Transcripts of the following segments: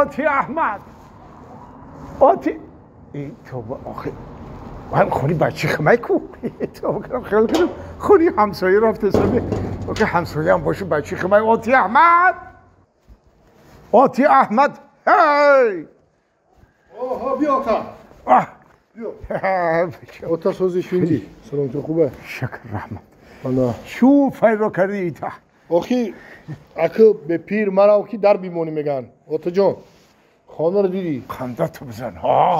آتی احمد آتی ای توبه آخه هم خونی بچه خمه کو توبه کنم خیال کنم خونی همسایه رفته سبه آخه همسایه هم باشه بچه خمه آتی احمد آتی احمد هی آها بیا آتا بیا آتا سازی شوندی سلامتی خوبه شکر رحمت الله شو فایرو کردی ایتا آخی اکه به پیر مرا کی در بیمونی میگن آتا جان خانه رو دیدی خنده تو بزن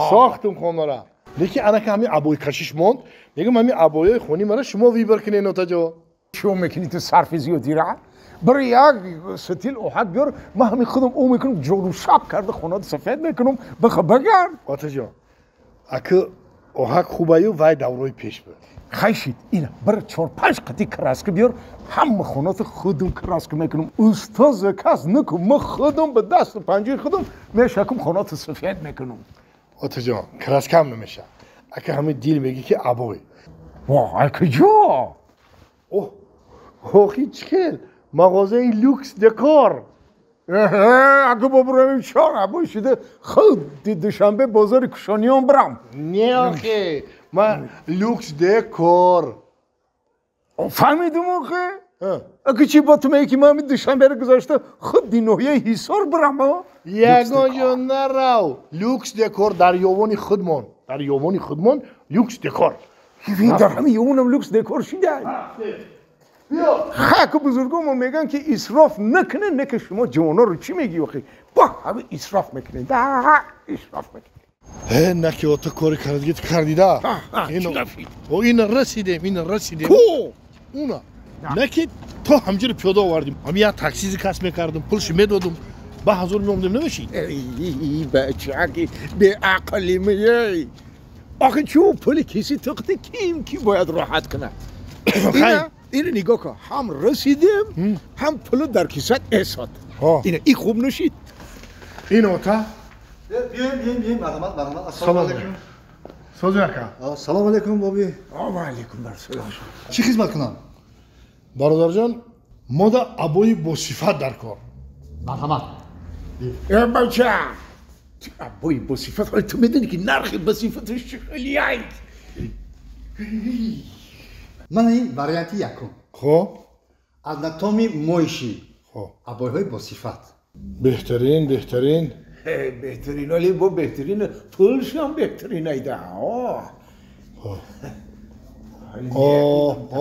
ساختم خانه را لیکن انا که همین عبای کشش موند میگم همین عبایای خونی مرا شما ویبر کنین آتا جان شو میکنی تو صرف زیادی را برای یک ستیل اوحد بیار من همین خودم او میکنم جورو شاب کرده خونه سفید میکنم بخ بگرد آتا جان اکه اوحک خوبه وای دوروی پیش بود خیشید اینا بر 4-5 قطی کراسک بیار همه خونات خودم کراسک میکنم استاد کس نکن من خودم به دست پنجه خودم میشکم خونات سفید میکنم آتا جان کراسک هم نمیشه اکه همه دیل میگی که عبای وای کجا اوه آخی چخیل مغازه لوکس دکور اگه ببرم چهار عبای شده خود دوشنبه بازار کشانیان برم نه آخه من لوکس دکور فهمیدم آخه اگه چی با تو میگی که من دوشنبه رو گذاشته خود ناحیه حصار برم یگان جا نرو لوکس دکور در یوان خودمان در یوان خودمان لوکس دکور در همین یوانم لوکس دکور شده خاک بزرگم میگن که اسراف نکنه نه که شما جوانا رو چی میگی آخه با همه اسراف میکنه اسراف میکنه نه که تو کاری کردی کردی دا اینو رسیدیم اینو رسیدیم کو اونا نه که تو همجوری پیاده آوردیم هم یه تاکسی کس میکردم پولش میدادم با هزار میومدیم نمیشی ای بچه که به عقلی میای آخه چون پول کسی تخته کیم کی باید راحت کنه اینو نگاه کن هم رسیدیم هم پول در کیسه اساد اینه ای خوب نشید این اوتا بیایم بیایم بیایم مرحمت مرحمت السلام علیکم سوزی آقا سلام علیکم بابی و علیکم بر سلام چی خدمت کنم برادر جان ما دا عبای با صفت در کار مرحمت ای بچه عبای با صفت تو میدونی که نرخ با صفتش چه خیلی من این варианти якум. خب анатомии моиши. خب обойҳои босифат. беҳтарин беҳтарин беҳтарин вале бо беҳтарин пулшам беҳтарин айда оҳ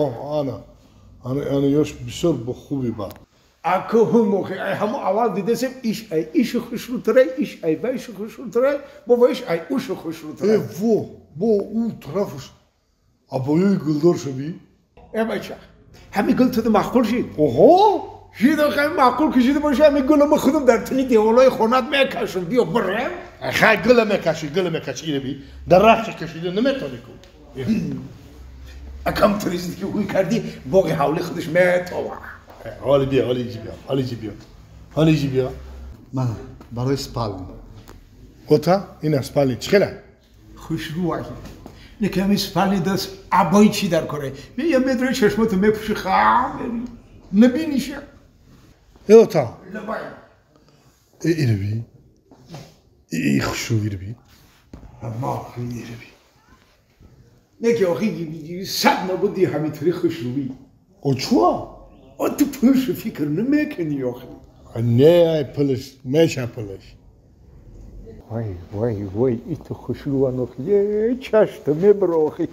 оҳ ана ана ана ёш бисёр бо хуби ба акӯ мохи ҳамо аввал дидасем иш ай ишу хушрӯтарай иш ай вайшу хушрӯтарай бо ва иш ай ушу хушрӯтарай э во бо ӯ тарафаш обоёи гулдор шуди э бача ҳамин гул туда маъқул шид оҳо шид охи маъқул кашида боша ҳамин гуло ма худам дар тини деволҳои хонат мекашам биё бирем хай гула мекаши гула мекаши ира би дар рахча кашида наметавонӣ ку акам туризм ки ҳуй кардӣ боғи ҳавли худаш метова ҳоли биё ҳоли иҷи биё ҳоли иҷи биё ҳоли иҷи биё ман барои спални ота ина спални чӣ хела хушрӯ نه که همین спальни даст عبای چی در کاره میگم میدونی چشماتو میپوشی خام بری نبینیشه ای اوتا لبای ای ایره بی ای خوشو ایره بی اما ایره بی نه که آخی صد نبودی همینطوری خوشرویی او چوا؟ او تو پولش فکر نمیکنی آخی نه ای پولش میشه پولش وای وای وای ای تو خوشروان آخی چشم میبره آخی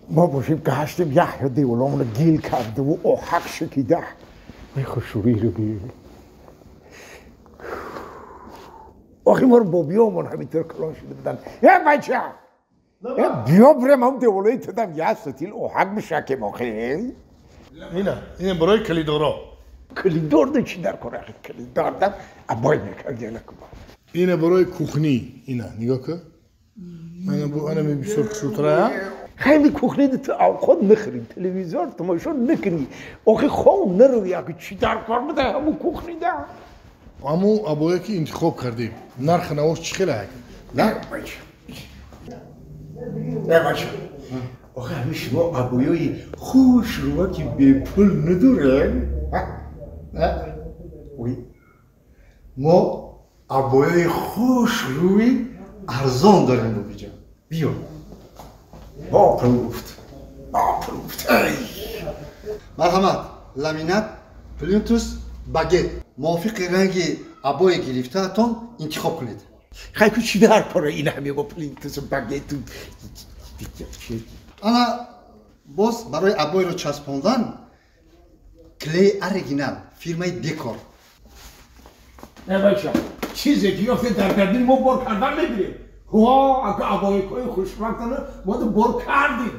ما باشیم که هستیم یحیی دیولامون گیل کرده و آحق شکیده وای خوشرویی رو بی آخی ما رو بابیامون همینطور کلان شده بودن یه بچه بیا برم هم دیولایی تدم یه ستیل آحق بشکیم آخی اینه اینه برای کلیدورا کلیدور ده چی در کار آخی کلیدور دم ابای میکرد یه لکم اینه برای کوخنی اینه نگاه کن انا می بسیار خوشتره خیلی کوخنی تو اوقات نخری تلویزیون تماشا نکنی آخه خون نروی آخه چی در کار بده همون کوخنی ده همون ابایی که انتخاب کردیم نرخ نواش چی خیلی نه بچه نه بچه آخه همین شما ابایای خوش رو که به پول نداره نه وی ما Обои хушрӯи арзон дорем, бобиҷон. Биё. Бо пруфт. Бо пруфт. Марҳамат, ламинат, плинтус, багет. Мувофиқи ранги обои гирифтаатон интихоб кунед. Хайку чӣ дар кора ин ҳаме бо плинтусу багету? Ана боз барои обойро часпондан клей оригинал фирмаи Декор. Не бача, чизе ки ёфте дар гардини мо бор кардан мегирем. Ҳо, обойкҳои хушвақтана мо бор кардем.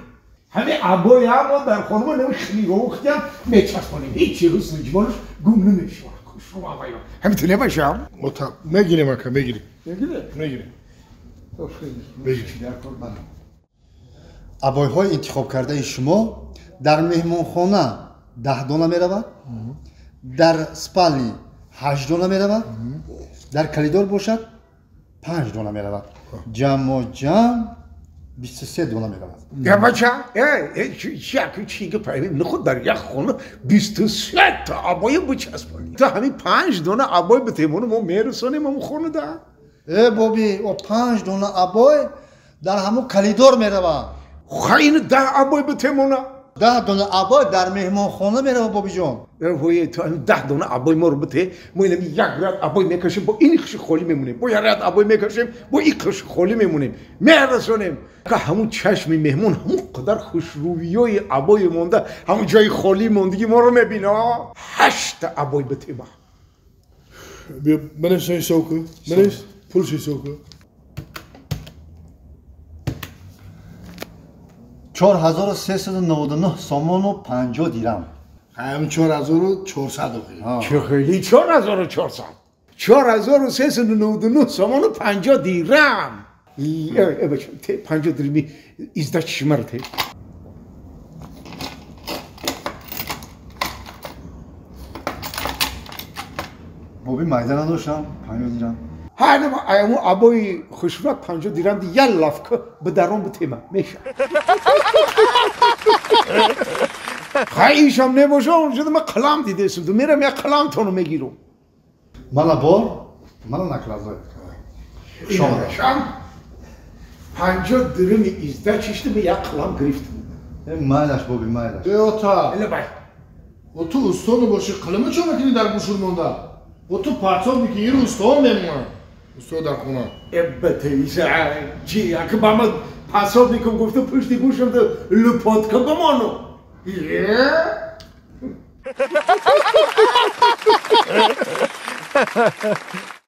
Ҳамин обои ҳам мо дар хонума нами хлиёхтям мечаспонем. Ҳечи ҳусни ҷимолаш гум намешавад. Хушрӯ обоё. Ҳамин ту небошам? Ота, мегирем ака, мегирем. Мегирем? Мегирем. Мегирем. Обойҳои интихобкардаи шумо дар меҳмонхона 10 дона меравад, дар спальни 8 дона меравад, дар коридор бошад 5 дона меравад. Ҷамъо ҷамъ 23 дона меравад. Я бача, чӣ гап, нахуд дар як хона 23 та обои бичаспонӣ. Ту ҳамин 5 дона обой битемону мо мерасонем ҳамун хона да. Э боби, о 5 дона обой дар ҳамун коридор меравад. Хай, ину 10 обой битемона. 10 дона обой дар меҳмонхона меравад, бобиҷон. Ҳои, ту ҳамин 10 дона обой моро бите, мо инами як ряд обой мекашем, бо ин қиши холӣ мемонем, бо як ряд обой мекашем, бо ин қиши холӣ мемонем, мерасонем. Ка ҳамун чашми меҳмон ҳамун қадар хушрӯиёи обои монда, ҳамун ҷои холӣ мондагӣ моро мебина. Ҳашта обой битема. Биё, манаш ҳисоб кун. Манаш пулш ҳисоб кун. 4399 сомону 50 дирам. Ҳам 4400 охи. Чӣ хеле 4400? 4399 сомону 50 дирам. Э бача, 50 дирами изда чимар те. Боби, майда надоштам 50 дирам. Ҳа, аяму обои хушрак 50 дирам ди як лавка ба дарон битема меша. Хай, ишам небоша, онҷода ман қалам дидесум, ту мерам як қалам тону мегирум. Мана бор, мана накладной. Шом 50 дирами изда чишти ме як қалам гирифтум. Майлаш, боби, майлаш. Э ота. Эле бай. О ту устону боши, қалама чо мекунӣ дар гӯшур монда? О ту партов ки ир усто мемонад. Усто дар хона. Эббате, чи ака ба ма пасобникам гуфта пушти гӯшам да лупотка бимону. Е?